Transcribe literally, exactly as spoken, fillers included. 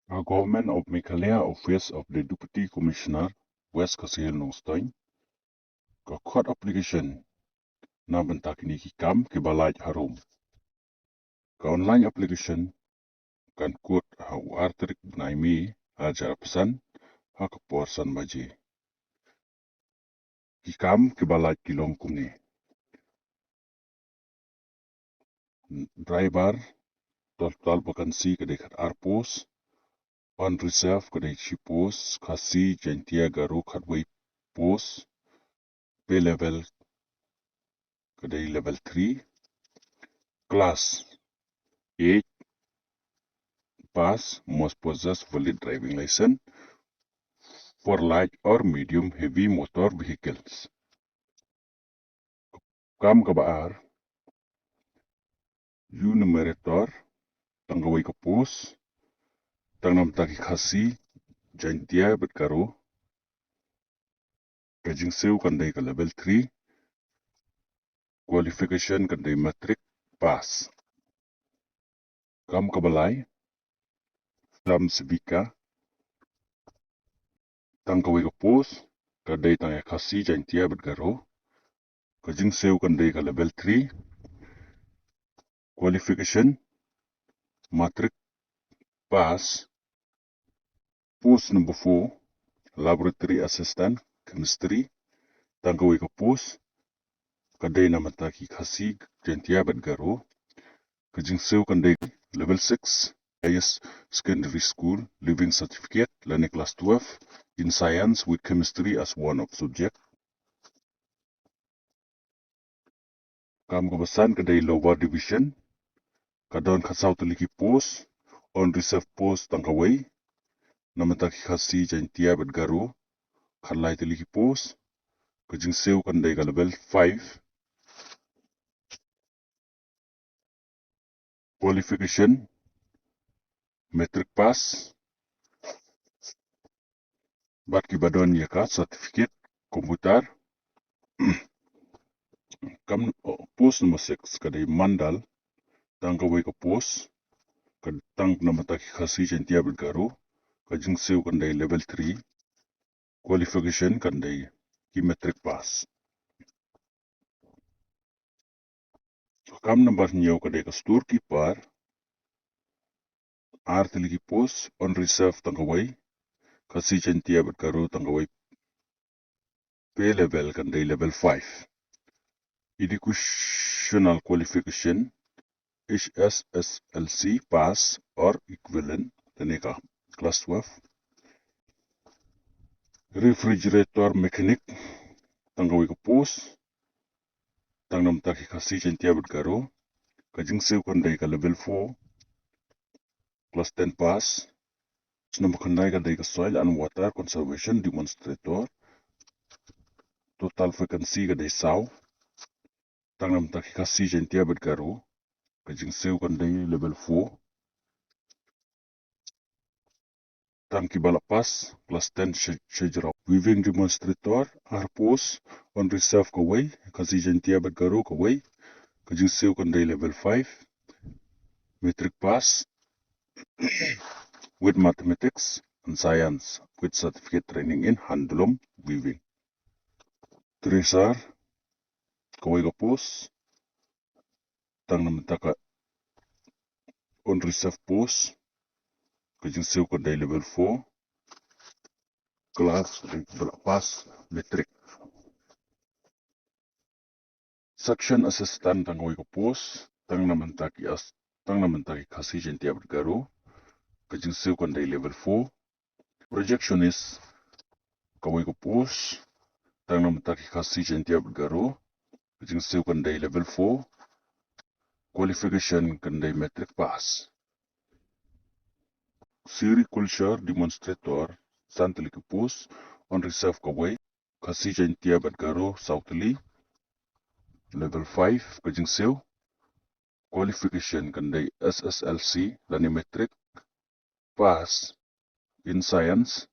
Ka Government of Meghalaya Office of the Deputy Commissioner, West Khasi Hills Nongstoiñ, ka khot application na bynta kine ki kam kiba lait harum. Ka online application kan kut ha u ar tarik bnai May, ar hajar arphew san, ha ka por san baje. Ki kam kiba lait ki long kumne: Driver, total vacancy ka dei khat ar post. Unreserved ka dei shi post. Khasi, Jaintia, Garo khatwei post. Pay level ka dei level three. Class eight pass, must possess valid driving license for light or medium heavy motor vehicles. Kam kaba ar, enumerator, tang kawei ka post, tang na bynta ki Khasi, Jaintia bad Garo. Ka jingsiew kan dei ka level three. Qualification kan dei matric pass. Kam kaba lai, Gram Sevika, tang kawei ka post, ka dei tang ïa Khasi, Jaintia bad Garo. Ka jingsiew kan dei ka level three. Qualification, matric pass. Post number four, Laboratory Assistant, Chemistry, tang kawei ka post, ka dei na bynta ki Khasi, Jaintia bad Garo. Ka jingsiew kan dei level six, Highest Secondary School, Leaving Certificate lane Class twelve in Science with Chemistry as one of subject. Kam kaba san ka dei Lower Division, ka don khatsaw tylli ki post. Unreserved post tang kawei, na bynta ki Khasi, Jaintia bad Garo, khatlai tylli ki post. Ka jingsiew kan dei ka level five. Qualification, matric pass bad kiba don ïa ka certificate computer. Kam, oh, post number six ka dei Mandal, tang kawei ka post, ka tang na bynta ki Khasi, Jaintia bad Garo. Ka jingsiew kan dei level three. Qualification kan dei ki matric pass. Kam number hynñiew ka dei ka storekeeper, ar tylli ki post. Unreserved tang kawei, Khasi, Jaintia bad Garo tang kawei. Pay level kan dei level five. Educational qualification, H S S L C pass or equivalent, lane ka class twelve. Refrigerator mechanic, tang kawei ka post, tang na bynta ki Khasi, Jaintia bad Garo. Ka jingsiew kan dei ka level four, class ten pass. Number khyndai ka dei ka soil and water conservation demonstrator, total vacancy ka dei saw, tang na bynta ki Khasi, Jaintia bad Garo. Ka jingsiew kan dei level four. Tang kiba la pass class ten sha, sha jrong. Weaving demonstrator, ar post. Unreserved kawei, Khasi, Jaintia bad Garo kawei. Ka jingsiew kan dei level five, matric pass with mathematics and science with certificate training in handloom weaving. Thresher, kawei ka post, tang na bynta ka unreserved post. Ka jingsiew kan dei level four, class, eh, ba la pass matric. Section assistant, tang kawei ka post, tang na bynta ki as, tang na bynta ki Khasi, Jaintia bad Garo. Ka jingsiew kan dei level four. Projectionist, kawei ka post, tang na bynta ki Khasi, Jaintia bad Garo. Ka jingsiew kan dei level four. Qualification kan dei matric pass. Sericulture demonstrator, san tylli ki post. Unreserved kawei, Khasi, Jaintia bad Garo saw tylli. Level five ka jingsiew. Qualification kan dei S S L C lane matric pass in science